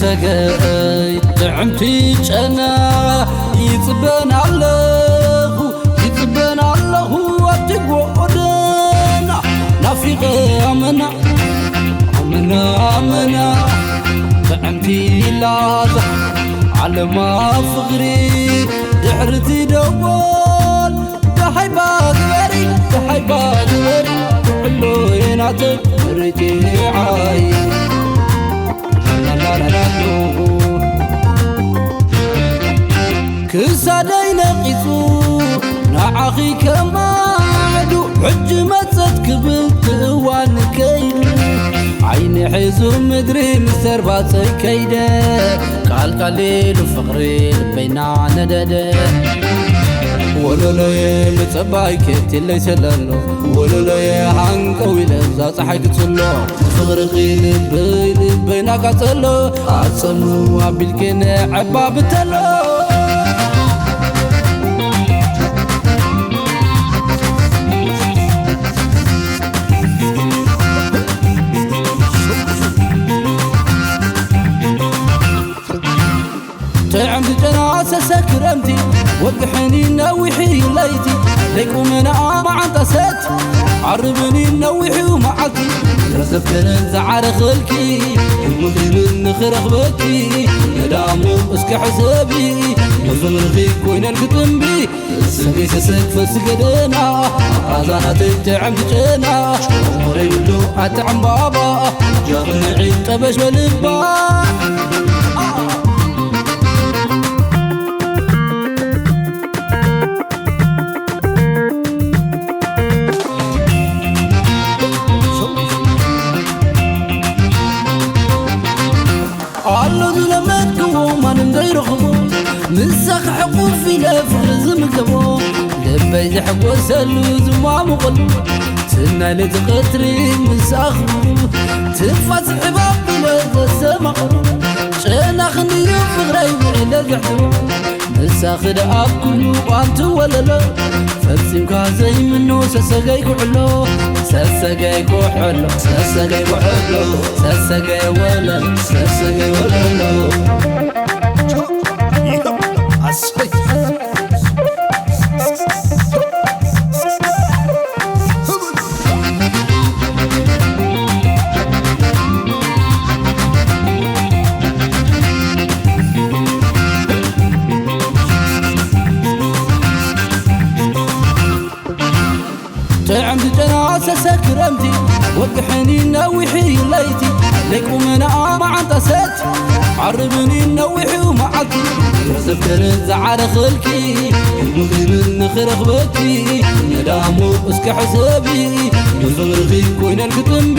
ሰገይ ጥዕምቲ ጨና ይጽበን ኣለኹ፣ ይጽበን ኣለኹ ኣብቲ ጎደና። ናፊቐ ኣመና፣ ኣመና፣ ኣመና፣ ጥዕምቲ ላዛ ዓለማ ፍቕሪ ድሕርቲ ደወል። ደሃይ ባግበሪ፣ ደሃይ ባግበሪ፣ ኩሎ የናተ ርጅዓይ። ክሳደይ ነቒጹ ንዓኺ ከማዕዱ፣ ሕጂ መጸት ክብል ክእዋን ከይዱ። ዓይኒ ሒዙ ምድሪ ምስ ተርባጸይ ከይደ፣ ቃል ቃል ኢሉ ፍቕሪ ልበይና ነደደ። ወለሎየ ምጸባይ ከቲለይ ሰለሎ፣ ወለሎየ ሃንቀው ኢለ እዛ ጸሓይ ክጽሎ። ፍቕርኺ ልበይ ልበይና ቃጸሎ፣ ኣጸኑ ኣቢልኪ ንዕባ ብተሎ። ጥዕምቲ ጨና ሰሰ ክረምቲ፣ ወግሐኒ ነዊሕ እዩ ለይቲ። ደይቁመና መዓንጣ ሰቲ፣ ዓርብኒ ነዊሕ እዩ መዓልቲ። ረዘብተነ ዝዓረኸልኪ፣ ህሙት ይብል ንኽረኽበኪ። ነዳሞ እስኪ ሕሰቢ፣ ንፍቕርኺ ኮይነን ክጥምቢ። ሰገይ ሰሰግ ፈሲ ገደና፣ ኣዛናተይ ጥዕምቲ ጨና። ሸኾረይ ብሎ ኣቲ ዕምባባ፣ ጃኽንዒ ጠበሽ በልባ። ኣሎ ዝለመድክዎ ማንም ዘይረኽቦ፣ ምሳኺ ሕቑፍ ኢለ ፍቕሪ ዝምገቦ፣ ልበይ ዝሕጎሰሉ ዝማሙቐሉ፣ ስናይ ለይቲ ቀትሪ ምሳኺ፣ ትንፋስ ሕባብ ኢለ ዘሰማቕሮ፣ ጨናኽንዩ ፍቕረይ ውዒለ ዘሕድሮ። ንሳኺ ደኣ ኣብ ኩሉ እዋን ትወለሎ፣ ፈጺምካ ዘይምኖ ሰሰገይ ኩሕሎ፣ ሰሰገይ ኩሕሎ፣ ሰሰገይ ኩሕሎ፣ ሰሰገይ ወለሎ፣ ሰሰገይ ወለሎ። ኣሰይ። ጥዕምቲ ጨና ሰሰ ክረምቲ፣ ወግሐኒ ነዊሕ እዩ ለይቲ። ለይቁመና መዓንጣ ሰቲ፣ ዓርብኒ ነዊሕ እዩ መዓልቲ። ረዘብተነ ዝዓረኸልኪ፣ ህሙት ይብል ንኽረኽበኪ። ነዳሞ እስኪ ሕሰቢ፣ ንፍቕርኺ ኮይነን ክጥምቢ።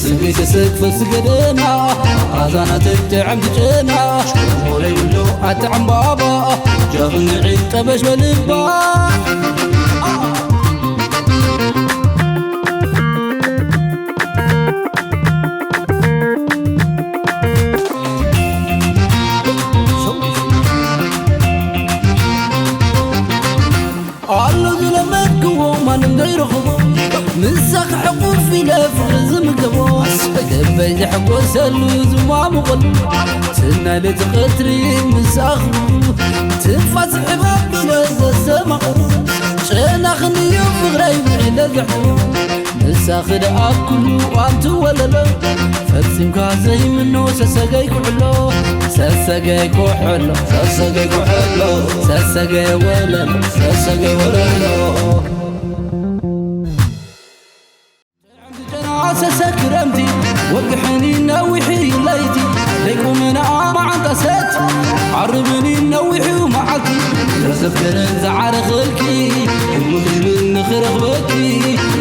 ሰገይ ሰሰግ ፈሲ ገደና፣ ኣዛናተይ ጥዕምቲ ጨና። ሸኾረይ ብሎ ኣቲ ዕምባባ፣ ጃኽንዒ ጠበሽ በልባ። ኣሎ ዝለመድክዎ ማንም ዘይረኽቦ፣ ምሳኺ ሕቑፍ ኢለ ፍቕሪ ዝምገቦ፣ ልበይ ዝሕጎሰሉ ዝማሙቐሉ፣ ስናይ ለይቲ ቀትሪ ምሳኺ፣ ትንፋስ ሕባብ ኢለ ዘሰማቕሮ፣ ጨናኽንዩ ፍቕረይ ውዒለ ዘሕድሮ። ንሳኺ ደኣ ኣብ ኩሉ እዋን ትወለሎ፣ ፈጺምካ ዘይምኖ ሰሰገይ ኩሕሎ፣ ሰሰገይ ኩሕሎ፣ ሰሰገይ ኩሕሎ፣ ሰሰገይ ወለሎ፣ ሰሰገይ ወለሎ። ጥዕምቲ ጨና ሰሰ ክረምቲ፣ ወግሐኒ ነዊሕ እዩ ለይቲ። ለይቁመና መዓንጣ ሰቲ፣ ዓርብኒ ነዊሕ እዩ መዓልቲ። ረዘብተነ ዝዓረኸልኪ፣ ህሙት ይብል ንኽረኽበኪ።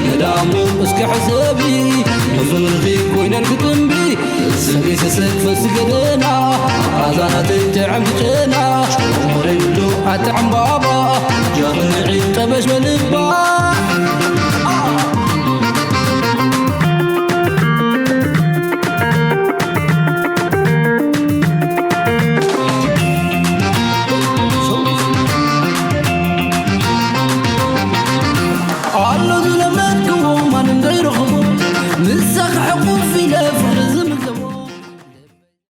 ነዳሞ እስኪ ሕሰቢ፣ ንፍቕርኺ ኮይነን ክጥምቢ። ሰገይ ሰሰግ ፈሲ ገደና፣ ኣዛናተይ ጥዕምቲ ጨና። ሸኾረይ ብሎ ኣቲ ዕምባባ፣ ጃኽንዒ ጠበሽ በልባ።